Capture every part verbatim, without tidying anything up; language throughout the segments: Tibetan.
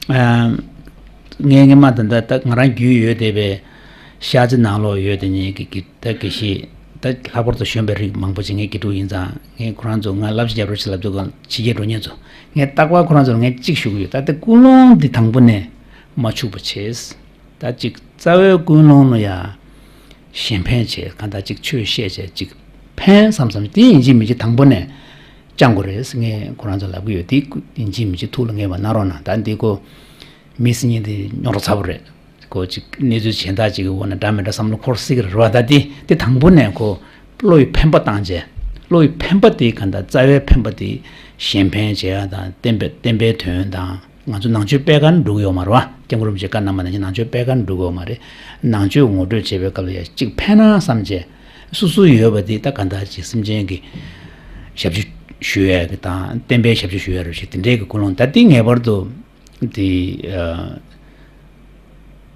ཨ། ངས་སྔོན་མ་ད་ལྟ་ད་ང་རང་རྒྱུས་ཡོད་བསྡད་པའི་ཤར་རྩེ་ནང་ལོགས་ཡོད་དེ་ཉིད་ཀྱི་ཀྱི་ད་དགེ་བཤེས་ད་ལྷག་པར་དུ་གཞོན་པའི་རིགས་མང་པོ་ཅིག་ངའི་དགེ་ཕྲུག་ཡིན་ཙང་ངས་ཁོ་རང་ཚོ་ང་བསླབ་བྱ་རྒྱབ་རོགས་བྱེད་ལབ་དུས་གང་ཕྱི་རྒྱལ་འགྲོ་མཁན་ཚོ་ངས་རྟག་པར་ཁོ་རང་ཚོར་ངས་གཅིག་ཞུ་གི་ཡོད། ད་ལྟ་ཀུན་སློང་འདི་དང་པོ་ནས་མ་འཆུག་པ་བྱས། ད་གཅིག་རྩ་བའི་ཀུན་སློང་ལ་ཡ་གཞན་ཕན་བྱས་གང་ལྟར་གཅིག་ཆོས་བཤད་བྱས་གཅིག་ཕན་བསམ་བསམ་དེ་ཡིན་གཅིག་མིན་གཅིག་དང་པོ་ནས་བཅང་དགོས་རེད་ངས་ཁོ་རང་ཚོར་ལབ་གི་ཡོད། དེ་ཡིན་གཅིག་མིན་གཅིག་ཐུགས་ལ་ངེས་པ་གནང་རོགས་གནང་། ད་འདི་ཁོ་མི་སེམས་ཉིད་དེ་རྙོག་དྲ་ཚ་པོ་རེད། ཁོ་ཅིག་གནས་ཚུལ་གཞན་དག་ཅིག་གི་འོག་ན་འདྲ་མི་འདྲ་བསམ་བློ་འཁོར་སྲིད་ཀྱི་རེད་བ། ད་དེ་དེ་དང་པོ་ནས་ཁོ་བློ་ཡི་འཕེན་པ་བཏང་བྱས། བློ་ཡི་འཕེན་པ་དེ་ག་འདྲ་རྩ་བའི་འཕེན་པ་དེ་གཞན་ཕན་བྱེད་ཡ་དང་བསྟན་པའི་བསྟན་པའི་དོན་དང་ང་ཚོ་ནང་ཆོས་སྤེལ་མཁན་འགྲོ་གི་ཡོད་མ་རེད་བ། སྐྱབས་མགོན་རིན་པོ་ཆེ་བཀའ་གནང་བ་ནང་བཞིན་ནང་ཆོས་སྤེལ་མཁན་འགྲོ་གི་ཡོད་མ་རེད། ནང་ཆོས་ངོ་སྤྲོད་བྱེད་པའི་སྐབས་ལ་ཡ་གཅིག་ཕན་ན་བསམ་བྱས་སོ་སོ་ཡོད་པ་དེ་ད་ག་འདྲ་ཅིག་སེམས་ཅན་གྱི་ཞབས་ཕྱི་ཞུ་ཡ་གི་དང་བསྟན་པའི་ཞབས་ཕྱི་ཞུ་ཡ་རེད་ཞེས་དེ་འདྲའི་གི་ཀུན་སློང་ད་དེ་ངེས་པར་དུ། དེ། ཨ།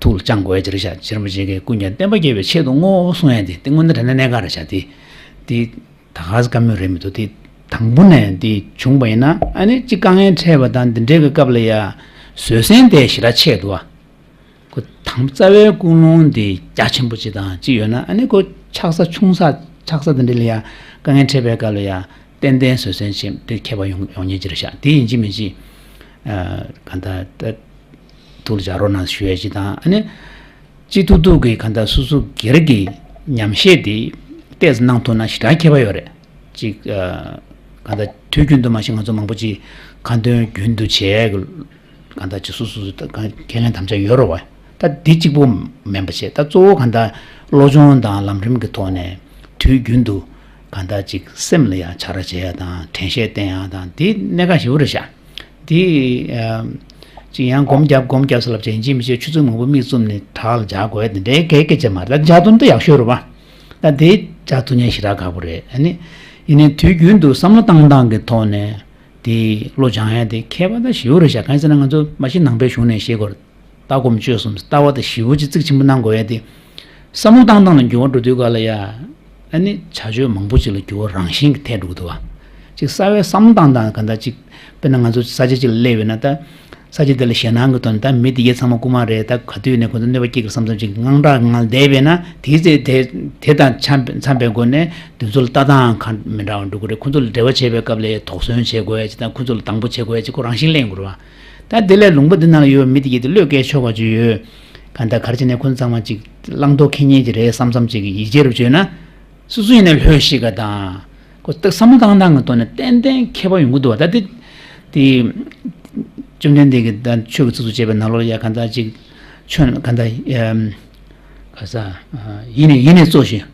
ཐུགས་ལ་བཅངས་དགོས་ཡ་ཅིག་རེད་ཤག་ཕྱི་རིན་པོ་ཆེ་གིས་ཀུན་ཀྱང་བསྟན་པ་རྒྱས་པའི་ཆེད་དུ་བསྔོའོ་གསུང་ཡ་དེ་དེ་དངོས་གནས་དྲང་གནས་གནད་འགག་རེད་ཤག་དེ། དེ། ད་ག་ཟེ་བཀའ་མོལ་རེད་མི་འདུག་དེ། དང་པོ་ནས་དེ་བྱུང་བ་ཡིན་ན་ཨ་ནི་གཅིག་དཀའ་ངལ་འཕྲད་པ་དང་འདི་འདྲའི་གི་སྐབས་ལ་ཡ། བཟོད་བསྲན་དེ་ཞེ་དྲག་ཆེ་འདུག་ཨ། ཁོ་དང་རྩ་བའི་ཀུན་སློང་དེ་རྒྱ་ཆེན་པོ་ཅིག་དང་ཅིག་ཡོད་ན་ཨ་ནི་ཁོ་ཆགས་ས་ཆུང་ས་ཆགས་ས་དེ་འདྲ་ལ་ཡ་དཀའ་ངལ་འཕྲད་པའི་སྐབས་ལ་ཡ་ཏན་ཏན་བཟོད་བསྲན་ཆེ་དེ་མཁས་པ་ཡོང་ཡོང་ཉེན་ཅིག་རེད་ཤག་དེ་ཡིན་གཅིག་མིན་གཅིག་ཨ། གང་ལྟར་ད་ཐུགས་ལ་འཇགས་རོགས་གནང་ཞུ་ཡ་ཅིག་དང་ཨ་ནི་སྤྱི་ཐུབ་ཐུབ་ཀྱི་གང་ལྟར་སོ་སོ་སྒེར་གྱི་ཉམས་བཞེས་དེ་ཏོག་ཙམ་གནང་ཐུབ་ན་ཞེ་དྲག་ཁྱད་པར་ཡོད་རེད། ཅིག་ཨ། གང་ལྟར་དུས་རྒྱུན་དུ་མ་གཞི་ང་ཚོ་མང་པོ་ཅིག་ཁ་འདོན་རྒྱུན་དུ་བྱས་གང་ལྟར་ཅིག་སོ་སོ་སོ་ཁས་ལེན་དམ་བཅའ་ཡོད་རེད་བ། ད་འདི་གཅིག་པོ་མིན་པ་བྱས་ད་གཙོ་བོ་གང་ལྟར་བློ་སྦྱོང་དང་ལམ་རིམ་གྱི་ཐོག་ནས་དུས་རྒྱུན་དུ་གང་ལྟར་ཅིག་སེམས་ལ་ཡང་ཕྱག་ར་བྱེད་ཡ་དང་དྲན་ཤེས་བསྟེན་ཡ་དང་འདི་གནད་འགག་ཞེ་པོ་རེད་ཤག་འདི་ཨ། ཅིག་ཡང་སྒོམ་རྒྱབ་སྒོམ་རྒྱབ་ཟེར་ལབ་བྱས་ཡིན་གཅིག་མིན་གཅིག་ཆུ་ཚོད་མང་པོ་མིག་བཙུམ་ནས་བྲག་ལ་འཇག་དགོས་ཡ་འདི་འདྲའི་གལ་སྐད་ཆ་མ་རེད། ད་འཇག་ཐུབ་ན་ད་ཡག་ཤོས་རེད་བ། ད་འདི་འཇག་ཐུབ་མཁན་ཞེ་དྲག་ཁག་པོ་རེད། ཨ་ནི་ཡིན་ནའི་དུས་རྒྱུན་དུ་བསམ་བློ་བཏང་སྟངས་ཀྱི་ཐོག་ནས་དེ་བློ་སྦྱང་ཡ་དེ་ཁྱད་པར་ད་ཞེ་པོ་རེད་ཤག་གང་ཡིན་ཟེར་ན་ང་ཚོ་མ་གཞི་ནང་པའི་གཞུང་ནས་བཤད་སྐོར་ལྟ་སྒོམ་སྤྱོད་གསུམ་ལྟ་བ་དེ་ཞེ་པོ་ཅིག་གཙིགས་ཆེན་པོ་གནང་དགོས་ཡ་དེ་བསམ་བློ་བཏང་སྟངས་ལ་འགྱུར་བ་འགྲོ་དུས་ག་ལ་ཡ། ཨ་ནི་བྱ་སྤྱོད་མང་པོ་ཅིག་ལ་འགྱུར་བ་རང་བཞིན་གྱིས་ཐེབས་འགྲོ་གི་འདུག་བ། ཅིག་རྩ་བའི་བསམ་བློ་བཏང་སྟངས་ག་འདྲ་ཅིག་དཔེར་ན་ང་ཚོ་ས་ཆ་ཅིག་ལ་སླེབས་ཡོད་ན་ད། ས་ཆ་དེ་ལ་ཞེད་སྣང་གི་ཐོག་ནས་ད་མི་དེ་གའི་ཚང་མ་རྐུ་མ་རེད། ད་ག་དུས་ནས་ཁོ་ཚོ་གནོད་པ་སྐྱེལ་གི་བསམ་བསམ་ཅིག་དངངས་སྐྲག་ངང་བསྡད་པས་ན་དེའི་ཚེ་དེ་དེ་དང་འཚམས་འཚམས་པའི་སྒོ་ནས་དེ་ཚོ་ལ་ལྟ་སྟངས་གང་མི་འདྲ་བ་འགྲོ་གི་རེད། ཁོ་ཚོ་ལ་འབྲེལ་བ་བྱེད་པའི་སྐབས་ལ་དོགས་ཟོན་བྱེད་དགོས་ཡ་ཅིག་དང་ཁོ་ཚོ་ལ་སྡང་པོ་བྱེད་དགོས་ཡ་ཅིག་ཁོ་རང་བཞིན་གླེང་དགོས་རེད་བ། ད་དེ་ལས་ལུང་པ་འདི་ནང་ལ་ཡོད་པའི་མི་དེ་གའི་དེ་བློས་འགེལ་ཆོག་པ་ཅིག་ཡོད། གང་ལྟར་ག་རེ་བྱས་ནས་ཁོ་ཚོ་ཚང་མ་ཅིག་བླང་དོར་ཁེ་ཉེན་ཅིག་རེད་བསམ་བསམ་ཅིག་གི་ཡིད་ཆེས་རུ་བྱོས་ན། སོ་སོ་ཡིན་ནའི་ལྷོད་ཤེས་ཀ་དང་། ཁོ་ཏག་བསམ་བློ་བཏང་སྟངས་ཀྱི་ཐོག་ནས་ཏན་ཏན་ཁྱད་པར་ཡོང་གི་འདུག་བ། ད་དེ་དེ་བཅོམ་ལྡན་འདས་ཀྱིས་ད་ཆོས་ཀྱི་ཚིགས་སུ་བཅད་པའི་ནང་ལོགས་ལ་ཡ་ག་འདྲ་ཅིག་ཆོས་ག་འདྲ་ཨམ། ག་ས་ཡིད་ནི་ཡིད་ནི་གཙོ་ཞིང་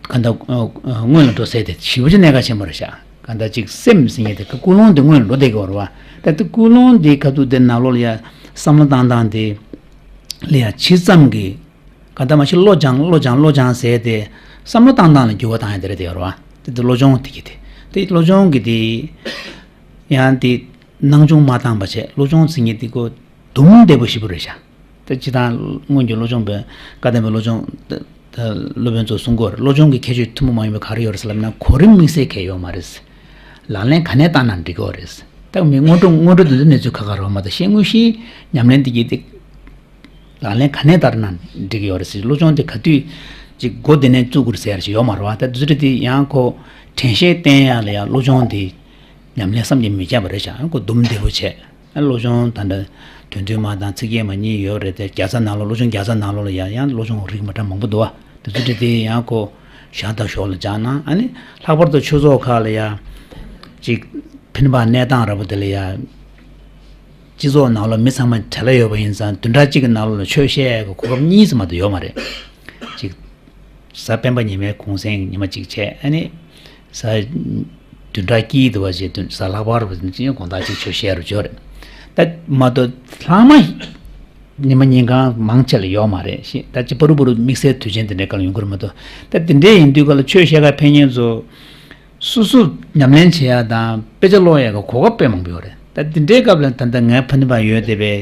ག་འདྲ་སྔོན་ལ་འགྲོ་ཟེར་དེ་ཞེ་པོ་ཅིག་གནད་འགག་ཆེན་པོ་རེད་ཤག་ག་འདྲ་ཅིག་སེམས་ཟེར་མཁན་དེ་ཀུན་སློང་དེ་སྔོན་ལ་འགྲོ་བསྡད་ཀྱི་ཡོད་རེད་བ། ད་དེ་ཀུན་སློང་དེ་ག་དུས་དེ་ནང་ལོགས་ལ་ཡ་བསམ་བློ་བཏང་སྟངས་དེ་ལ་ཡ་ཇི་ཙམ་གྱིས། གང་ལྟར་མ་གཞི་བློ་སྦྱང་བློ་སྦྱང་བློ་སྦྱང་ཟེར་ཏེ་བསམ་བློ་བཏང་སྟངས་ལ་འགྱུར་བ་བཏང་ཡ་དེ་རེད་དེ་ཡོད་རེད་བ། དེ་དེ་བློ་སྦྱོང་དེ་གི་དེ་དེ་བློ་སྦྱོང་གི་དེ་ཡང་དེ་སྣང་ཆུང་མ་བཏང་བ་བྱས་བློ་སྦྱོང་ཟེར་མཁན་དེ་ཁོ་དུམ་བདེ་པོ་ཞེ་པོ་རེད་ཤག་ད་སྤྱིར་བཏང་སྔོན་གྱི་བློ་སྦྱོང་པས་བཀའ་གདམས་པའི་བློ་སྦྱོང་ད་ད་སློབ་དཔོན་ཚོ་གསུང་གི་ཡོད་རེད། བློ་སྦྱོང་གི་ཁྱད་ཆོས་ཐུན་མོང་མ་ཡིན་པ་ག་རེ་ཡོད་རེད་ཟེར་ལབ་ན་གོ་རིམ་དམིགས་བསལ་གང་ཡང་ཡོད་མ་རེད། ལག་ལེན་ག་ནས་བསྟར་ན་འགྲིག་གི་ཡོད་རེད། ད་མི་སྔོན་འགྲོ་སྔོན་འགྲོ་དེ་ཚོ་གནས་ཚུལ་ཁག་ཁག་རེད་བ། མ་གཏོགས་ཤེས་དངོས་གཞིའི་ཉམས་ལེན་དེ་གྱིས་དེ། ལག་ལེན་ག་ནས་བསྟར་ན་འགྲིག་གི་ཡོད་རེད་ཟེར། བློ་སྦྱོང་དེ་ག་དུས་ཅིག་འགོ་དེ་ནས་བཙུགས་དགོས་ཟེར་ཞིག་ཡོད་མ་རེད་བ། ད་དུས་ཚོད་དེ་ཡང་ཁོ་དྲན་ཤེས་བསྟེན་ཡག་ལ་ཡང་བློ་སྦྱོང་དེ་ཉམས་ལེན་བསམ་གྱིས་མི་ཁྱབ་པ་རེད་ཤག་ཁོ་དུམ་བདེ་པོ་བྱས། བློ་སྦྱོང་ད་ལྟ་དོན་བསྡུས་མ་དང་ཚིག་བརྒྱད་མ་གཉིས་ཡོད་རེད་དེ་བརྒྱ་རྩ་ནང་ལོགས་བློ་སྦྱོང་བརྒྱ་རྩ་ནང་ལོགས་ལ་ཡང་ཡང་བློ་སྦྱོང་རིགས་མི་འདྲ་མང་པོ་འདུག་བ། དུས་ཚོད་དེ་ཡང་ཁོ་ཞག་དང་ཞོགས་ལ་སྦྱངས་ན་ཨ་ནི་ལྷག་པར་དུ་ཆོས་ཚོགས་ཁག་ལ་ཡང་ཅིག་ཕན་པ་གནས་སྟངས་འདྲ་པོ་དེ་ལ་ཡང་། སྤྱི་ཚོགས་ནང་ལ་མི་ཚང་མ་བྲེལ་བ་ཡོད་པ་ཡིན་ཙང་བདུན་ཕྲག་གཅིག་གི་ནང་ལ་ཆོས་བཤད་ཡག་གི་གོ་སྐབས་གཉིས་ཙམ་མ་གཏོགས་ཡོད་མ་རེད། གཅིག་གཟའ་སྤེན་པ་ཉི་མའི་གུང་སེང་ཉི་མ་གཅིག་བྱས་ཨ་ནི། གཟའ། བདུན་ཕྲག་དཀྱིལ་དུ་བ་བྱས་བདུན་གཟའ་ལྷག་པར་བ་ཅིག་དགོང་དག་གཅིག་ཆོས་བཤད་རུ་འབྱོར་རེད། ད་མ་གཏོགས་ལྷག་མ། ཉི་མ་ཉིན་གང་མང་ཆེ་ལ་ཡོད་མ་རེད་ཤི། ད་ཅི་པ་རུ་པ་རུ་དམིགས་བསལ་དུས་ཆེན་དེ་འདྲའི་སྐབས་ལ་ཡོང་གི་རེད་མ་གཏོགས། ད་དེ་འདྲའི་ཡིན་དུས་སྐབས་ལ་ཆོས་བཤད་ག་ཕེབས་མཁན་ཚོ། སོ་སོ་ཉམས་ལེན་བྱེད་ཡག་དང་དཔེ་ཆ་ཀློག་ཡག་གི་གོ་སྐབས་དཔེ་མང་པོ་ཡོད་རེད། ད་དེ་འདྲའི་སྐབས་ལ་ད་ལྟ་ངའི་ཕ་ནུ་བ་ཡོད་བསྡད་པའི་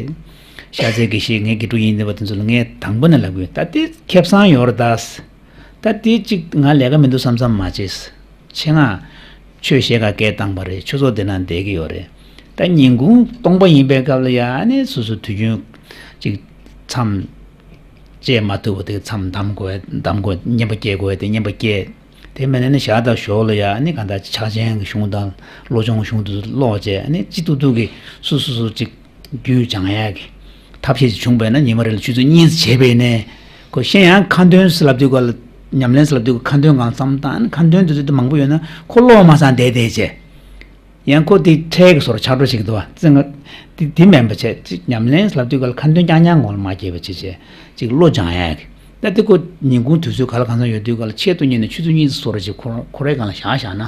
ཤར་རྩེ་དགེ་བཤེས་ངའི་དགེ་ཕྲུག་ཡིན་བསྡད་པ་དེ་ཚོ་ལ་ངས་དང་པོ་ནས་ལབ་གི་ཡོད། ད་དེ་ཁེ་བཟང་ཡོད་རེད་ད། ད་དེ་གཅིག་ང་ལས་ཀ་མི་འདུག་བསམ་བསམ་མ་བྱེད། ཆེད་མངགས་ཆོས་བཤད་ག་སྐད་བཏང་པ་རེད། ཆོས་ཚོགས་དེ་ན་བསྡད་ཀྱི་ཡོད་རེད། ད་ཉིན་གུང་སྟོང་པ་ཡིན་པའི་སྐབས་ལ་ཡང་ཨ་ནི་སོ་སོ་དུས་རྒྱུན་ཅིག་མཚམས་བཅད་མ་ཐུབ་པ་དེ་མཚམས་བསྡམ་དགོས་བསྡམ་དགོས། བསྙེན་པ་སྐྱེལ་དགོས་དེ་བསྙེན་པ་སྐྱེལ། དེ་མིན་ན་ནི་ཞག་དང་ཞོགས་ལ་ཡང་ཨ་ནི་གང་ལྟར་ཕྱག་ཆེན་གྱི་གཞུང་དང་བློ་སྦྱོང་གཞུང་དུ་ཀློག་བྱས། ཨ་ནི་ཅི་ཐུབ་ཐུབ་ཀྱིས་སོ་སོ་སོ་ཅིག་རྒྱུན་སྦྱང་ཡག་གི་ཐབས་ཤེས་ཅིག་བྱུང་བས་ན་ཉི་མ་རེ་ལ་ཆུ་ཚོད་གཉིས་ཙམ་བྱས་པས་ནས། ཁོ་གཞན་ཡང་ཁ་འདོན་ཟེར་ལབ་དུས་སྐབས་ལ་ཉམས་ལེན་ཟེར་ལབ་དུས་ཁ་འདོན་གང་བསམ་བཏང་། ཨ་ནི་ཁ་འདོན་དེ་ཚོ་དེ་མང་པོ་ཡོད་ན་ཁོ་ཀློག་མ་སང་བསྡད་བསྡད་བྱས། ཡང་ཁོ་དེ་འཕྲལ་གྱི་སོར་ཆགས་འགྲོ་ཞིག་འདུག་བ། བཙན་ང་དེ་དེ་མིན་པ་བྱས། ཅིག་ཉམས་ལེན་ལབ་དུས་སྐབས་ལ་ཁ་འདོན་རྐྱང་རྐྱང་ངོ་ལ་མ་སྐྱེས་པ་བྱས་བྱས་ཅིག་བློ་སྦྱང་ཡག་གི། ད་དེ་ཁོ་ཉིན་གུང་དུས་ཚོད་ག་ལ་གང་འཚམ་ཡོད་དུས་སྐབས་ལ་ཆེད་དུ་གཉེར་ནས་ཆུ་ཚོད་གཉིས་ཙམ་སོར་ཅིག་ཁོ་ཁོ་རའི་སྒང་ལ་བཞག་བཞག་ན།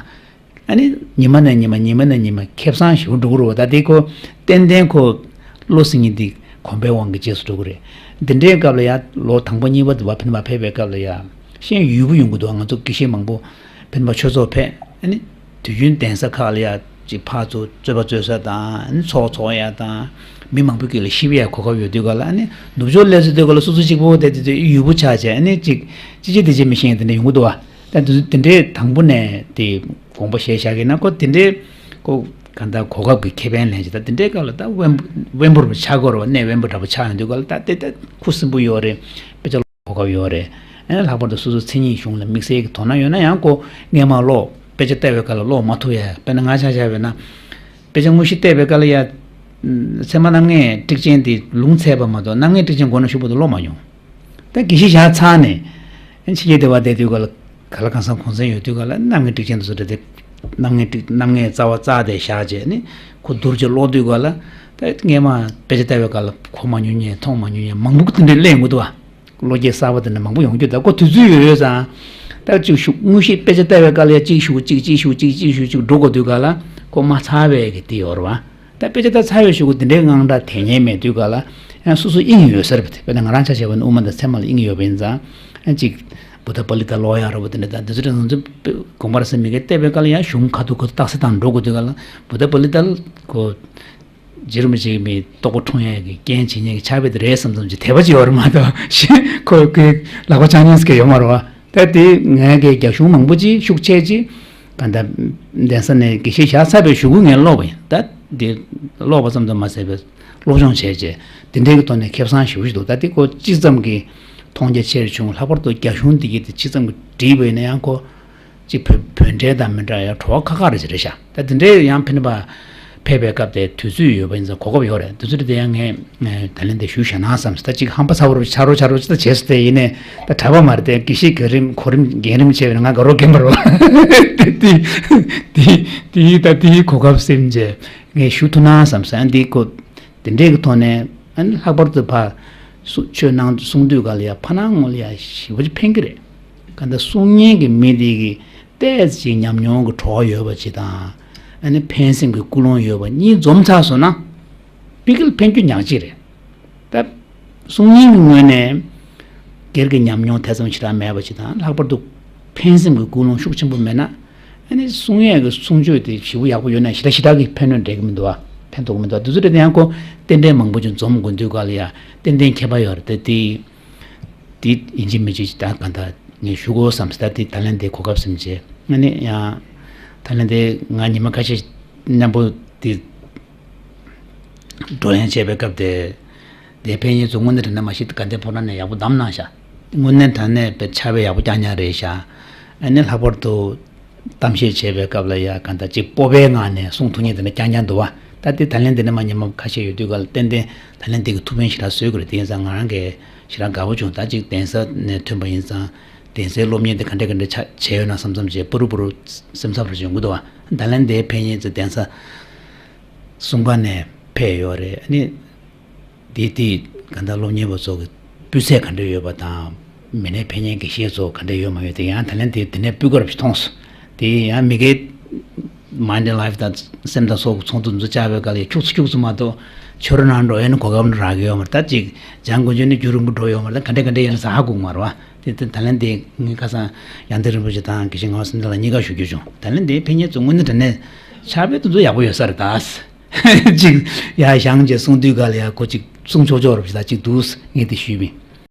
ཨ་ནི་ཉི་མ་ནས་ཉི་མ་ཉི་མ་ནས་ཉི་མ་ཁེ་བཟང་ཞིག་འགྲོ་གི་རེད་བ། ད་དེ་ཁོ་ཏན་ཏན་ཁོ་བློ་སེང་གེ་འདི་གོམས་པའི་དབང་གིས་རྗེས་སུ་འགྲོ་གི་རེད། འདི་འདྲའི་སྐབས་ལ་ཡང་ལོ་དང་པོ་གཉིས་པ་དུ་བ་ཕན་པ་ཕེབས་པའི་སྐབས་ལ་ཡང་གཞན་ཡུལ་པོ་ཡོང་གི་འདུག་ང་ཚོ་དགེ་བཤེས་མང་པོ་ཕན་པ་ཆོས་ཚོགས་ཕེབས། ཨ་ནི་དུས་རྒྱུན་གདན་ས་ཁག་ལ་ཡང་ཅིག་ཕར་ཚུར་རྩོད་པ་རྩོད་ས་དང་། ཨ་ནི་ཚོགས་ཚོགས་ཡ་དང་། མི་མང་པོ་སྐད་ལ་ཤི་བ་ཡ་གོ་སྐབས་ཡོད་དུས་སྐབས་ལ། ཨ་ནི་ནུབ་ཕྱོགས་སླེབས་ཚུལ་དུས་སྐབས་ལ་སོ་སོ་གཅིག་པོ་དེ་དེ་དེ་ཡུལ་པོ་ཆགས་བྱས། ཨ་ནི་ཅིག་ཅི་བྱེད་དེ་བྱེད་མི་ཤེས་དེ་འདྲ་ཡོང་གི་འདུག་བ། ད་དེ་དེ་འདྲའི་དང་པོ་ནས་དེ་དགོངས་པ་བཞེས་བཞག་གི་ན་ཁོ་དེ་འདྲའི་ཁོ་གང་ལྟར་གོ་སྐབས་ཀྱི་ཁེ་ཕན་ལེན་བྱས། ད་དེ་འདྲའི་སྐབས་ལ་ད་དབེན་དབེན་པོར་ཆགས་དགོས་རེད་བ། གནས་དབེན་པོ་འདྲ་པོ་ཆགས་ཡོང་དུས་སྐབས་ལ་ད་དེ་ད་ཁུ་སིམ་པོ་ཡོད་རེད། དཔེ་ཆ་གོ་སྐབས་ཡོད་རེད། ཨ་ནི་ལྷག་པར་དུ་སོ་སོ་མཚན་ཉིད་གཞུང་ལ་དམིགས་བསལ་གྱི་དོ་སྣང་ཡོད་ན་ཡང་ཁོ་སྔས་མ་ཀློག་དཔེ་ཆ་བལྟ་བའི་སྐབས་ལ་ཀློག་མ་ཐུབ་ཡ། དཔེར་ན་ང་ཆ་བཞག་པས་ན་དཔེ་ཆ་དངོས་གཞི་བལྟ་བའི་སྐབས་ལ་ཡ། ཚད་མ་རྣམ་ངེས་ཊིཀ་ཅན་དེ་ལུང་ཚད་པ་མ་གཏོགས་རྣམ་ངེས་ཊིཀ་ཅན་མགོ་ནས་གཞུག་བར་དུ་ཀློག་མ་མྱོང་། ད་དགེ་བཤེས་བཞག་ཚར་ནས་ཕྱི་རྒྱལ་དེ་བ་བསྡད་དུས་སྐབས་ལ་ག་ལ་གང་འཚམ་གོ་མཚོན་ཡོད་དུས་སྐབས་ལ་རྣམ་ངེས་ཊིཀ་ཅན་དུ་སོ་འདྲ་དེ། རྣམ་ངེས་ཊིཀ་རྣམ་ངེས་རྩ་བ་རྩ་དེ་བཞག་བྱས་ནས་ཁོ་བསྡུར་བྱས་ཀློག་དུས་སྐབས་ལ། ད་སྔས་མ་དཔེ་ཆ་བལྟ་བའི་སྐབས་ལ་གོ་མ་མྱོང་མཁན་མཐོང་མ་མྱོང་མཁན་མང་པོ་དེ་འདྲའི་སླེབས་ཡོང་གི་འདུག་བ། བློ་སྐྱེད་གསར་པ་དེ་འདྲ་མང་པོ་ཡོང་རྒྱུ། ད་ཁོ་དུས་ཚོད་ཡོད་ཡོད་ཙང་། ད་གཅིག་ཞུ་དངོས་གཞི་དཔེ་ཆ་བལྟ་བའི་སྐབས་ལ་ཡ་གཅིག་ཞུ་གཅིག་གཅིག་ཞུ་གཅིག་གཅིག་ཞུ་གཅིག་འགྲོ་དགོས་དུས་སྐབས་ལ་ཁོ་མ་ཚར་བའི་གི་དེ་ཡོད་རེད་བ། ད་དཔེ་ཆ་ད་ཚར་བའི་གཞུག་གུ་དེ་འདྲའི་དངངས་སྐྲག་དེ་ཉིད་མེད་དུས་སྐབས་ལ་ཡང་སོ་སོ་དབྱིངས་ཡོད་ས་རེད་པ། དེ་དཔེར་ན་ང་རང་ཆ་བཞག་པ་ན་དབུ་མ་དང་ཚད་མ་ལ་དབྱིངས་ཡོད་པ་ཡིན་ཙང་། ཡང་གཅིག་བུདྡྷ་པཱ་ལི་ཏ་ཀློག་ཡག་རེད་པ། དེ་འདྲ་ད་འདི་ཚོ་ང་ཚོ་དགོངས་པ་རེད་ཟེར་མི་འགའ་བལྟས་པའི་སྐབས་ལ་ཡང་གཞུང་ཁ་ཐུག་ཁ་ཐུག་རྟགས་གསལ་དང་འགྲོ་དགོས་དུས་སྐབས་ལ་བུདྡྷ་པཱ་ལི་ཏ་ལ་ཁོ། རྗེ་རིན་པོ་ཆེ་གི་མི་རྟོགས་པ་འཁྲུངས་ཡས་ཀྱི་རྐྱེན་བྱེད་མཁན་གྱི་ཕྱག་དཔེ་དེ་རེད་བསམ་བསམ་ཅིག་དད་པ་ཅིག་ཡོད་རེད་མ་གཏོགས་གཞན་ཁོ་གི་ལག་པ་འཆང་མཁན་ཟེར་མཁན་ཡོད་མ་རེད་བ། ད་དེ་ངས་ཀྱི་རྒྱ་གཞུང་མང་པོ་ཅིག་ཤུགས་ཆེ་ཅིག་ག་ད་གདན་ས་ནས་དགེ་བཤེས་བཞག་ཚར་བའི་གཞུག་གུ་ངས་ཀློག་པ་ཡིན། ད་དེ་ཀློག་པ་ཙམ་དུ་མ་ཟད་པའི་སློབ་སྦྱོང་བྱས་རྗེས་དེ་འདྲའི་གི་ཐོག་ནས་ཁེ་བཟང་ཞེ་པོ་ཞིག་འདུག་ད་དེ་ཁོ་ཅི་ཙམ་གྱི་མཐོང་རྒྱ་ཆེར་བྱུང་། ལྷག་པར་དུ་རྒྱ་གཞུང་འདི་གི་དེ་ཅི་ཙམ་གྱི་བྲིས་པ་ཡིན་ན་ཡང་ཁོ། ཅིག་བོད་བོད་འགྲེལ་དང་མི་འདྲ་ཡང་བྲོ་བ་ཁ་ཁ་རེ་ཅིག་རེད་ཤག་ད་དེ་འདྲའི་ཡང་ཕན་པ་ཕེབས་པའི་སྐབས་དེ་དུས་ཚོད་ཡོད་པ་ཡིན་ཙང་གོ་སྐབས་ཡོད་རེད། དུས་ཚོད་དེ་ཡང་ངས་ད་ལན་དེ་ཞུས་བཞག་ན་བསམ། ད་ཅིག་ཧམ་པ་ཚ་བོ་རུ་ཆགས་རོགས་ཆགས་རོགས་ཅི་ད་བྱས་སོ། དེ་ཡིན་ནས་ད་གྲྭ་པ་མ་རེད་དེ། དགེ་བཤེས་གོ་རིམ་གོ་རིམ་རྒན་རིམ་བྱས་པས་ན་ང་དགའ་རོགས་རྒན་པ་རོགས་དེ་དེ་དེ་ད་དེའི་གོ་སྐབས་ཟིན་རྗེས་ངས་ཞུ་ཐུབ་ན་བསམ་སོང་། ཡང་འདི་ཁོ། དེ་འདྲའི་གི་ཐོག་ནས་ཨ་ནི་ལྷག་པར་དུ་ཕ་སུ་ཆོས་གནང་གསུང་དུས་སྐབས་ལ་ཡ་ཕ་ནང་ངོ་ལ་ཡ་ཞེ་པོ་ཅིག་ཕན་གི་རེད། ག་འདྲ་གསུང་མཁན་གྱི་མི་དེ་གི་ཏོག་ཙམ་ཅིག་ཉམས་མྱོང་གི་བྲོ་བ་ཡོད་པ་ཅིག་དང་། ཨ་ནི་ཕན་སེམས་ཀྱི་ཀུན་སློང་ཡོད་པ་གཉིས་འཛོམས་ཚར་སོང་ན་ཕ་གི་ལ་ཕན་རྒྱུ་ཉག་གཅིག་རེད། ད་གསུང་མཁན་གྱི་ངོས་ནས་སྒེར་གྱི་ཉམས་མྱོང་དེ་ཙམ་ཞེ་དྲག་མེད་པ་ཅིག་དང་། ལྷག་པར་དུ་ཕན་སེམས་ཀྱི་ཀུན་སློང་ཤུགས་ཆེན་པོ་མེད་ན། ཨ་ནི་གསུང་ཡས་ཀྱི་གསུང་ཆོས་དེ་ཞེ་པོ་ཡག་པོ་ཡོད་ན་ཞེ་དྲག་ཞེ་དྲག་གི་ཕན་གནོད་འབྲེལ་གྱི་མི་འདུག་བ། ཕན་ཐོགས་ཀྱི་མི་འདུག་བ། དེ་ཚོ་དེ་ཡང་ཁོ་རྟེན་འབྲེལ་མང་པོ་ཅིག་འཛོམས་དགོས་དུས་སྐབས་ལ་ཡ་ཏན་ཏན་ཁྱད་པར་ཡོད་རེད་དེ། དེ་ཡིན་གཅིག་མིན་གཅིག་ད་ག་འདྲ་ངས་ཞུ་དགོས་བསམ་སོང་། ད་དེ་ད་ལན་དེ་གོ་སྐབས་ཟིན་རྗེས། ཨ་ནི་ཡང་ད་ལན་དེ་ང་ཉི་མ་ཁ་ཤས་མཉམ་པོ་དེ། བགྲོ་གླེང་བྱས་པའི་སྐབས་དེ། དེ་ཕན་ཡོན་ཚོ་དངོས་གནས་དྲང་གནས་མ་ཤེས། དགའ་ལྡན་ཕོ་བྲང་ནས་ཡག་པོ་བདམས་གནང་ཤག་དངོས་གནས་དྲང་གནས་དཔེ་ཕྱག་དཔེ་ཡག་པོ་རྐྱང་རྐྱང་རེད་ཤག་ཨ་ནི་ལྷག་པར་དུ་གཏམ་བཤད་བྱས་པའི་སྐབས་ལ་ཡ་གང་ལྟར་ཅིག་སྤོབས་པའི་ངང་ནས་གསུང་ཐུབ་མཁན་དེ་འདྲ་རྐྱང་རྐྱང་འདུག་བ། ད་དེ་ད་ལན་དེ་ནས་མ་ཉི་མ་ཁ་ཤས་ཡོད་དུས་སྐབས་ལ་ཏན་ཏན་ད་ལན་དེ་གི་ཐུགས་ཕན་ཞེ་དྲག་གསོས་ཀྱི་རེད། དེ་ཡིན་ཙང་ང་རང་གིས་ཞེ་དྲག་དགའ་པོ་བྱུང་། ད་ཅིག་གདན་ས་ནས་ཐོན་པ་ཡིན་ཙང་གདན་སའི་སློབ་གཉེར་དེ་ག་འདྲས་ག་འདྲས་ཆ་བྱས་ཡོད་ན་བསམ་བསམ་བྱས། པུ་རུ་པུ་རུ་སེམས་འཚབ་རུ་བྱུང་གི་འདུག་བ། ད་ལན་དེ་ཕན་ཡོན་ཚོ་གདན་ས་གསུམ་ཀ་ནས་ཕེབས་ཡོད་རེད། ཨ་ནི་དེ་དེ་ག་འདྲ་སློབ་གཉེར་བ་ཚོ་གི་སྤུས་ཚད་ག་འདྲ་ཡོད་པ་དང་། མི་སྣའི་ཕན་ཡོན་དགེ་བཤེས་ཚོ་ག་འདྲ་ཡོད་མ་ཡོད་དེ་ཡང་ད་ལན་དེ་དེ་ནས་སྤུས་ཀ་རུ་མཐོང་སོང་། དེ་ཡང་མི་སྒེར་Mind and Life དང་སེམས་དང་སྲོག་གི་ཚོགས་འདུ་འཛུགས་བཅར་བའི་སྐབས་ལ་ཁྱུག་ཙམ་ཁྱུག་ཙམ་མ་གཏོགས་ཆོས་ར་ནང་འགྲོ་ཡས་ནི་གོ་སྐབས་ནི་རག་གི་ཡོད་མ་རེད། ད་ཅིག་འཇང་དགུན་ཆོས་ནི་རྒྱུན་རིང་པོ་འགྲོ་ཡོད་མ་རེད། ད་ག་འདྲ་ག་འདྲ་ཡིན་ན་ཟ་ཧ་གོ་གི་མ་རེད་བ། དེ་དེ་ད་ལན་དེ་ངས་ཁ་སང་ཡང་ལྡན་རིན་པོ་ཆེ་དང་དགེ་བཤེས་ངག་དབང་བསམ་གཏན་ལགས་གཉིས་ཀ་ཞུ་རྒྱུ་བྱུང་། ད་ལན་དེ་ཕན་ཡོན་ཚོ་དངོས་གནས་དྲང་གནས་ཕྱག་དཔེ་དེ་ཚོ་ཡག་པོ་ཡོད་ས་རེད་ད། ཅིག་ཡར་བཞེངས་བྱས་གསུང་དུས་སྐབས་ལ་ཡ་ཁོ་ཅིག་གསུང་ཆོག་ཆོག་རུ་ཞིག་ད་ཅིག་འདུག་ངས་དེ་ཞུས་པ་ཡིན།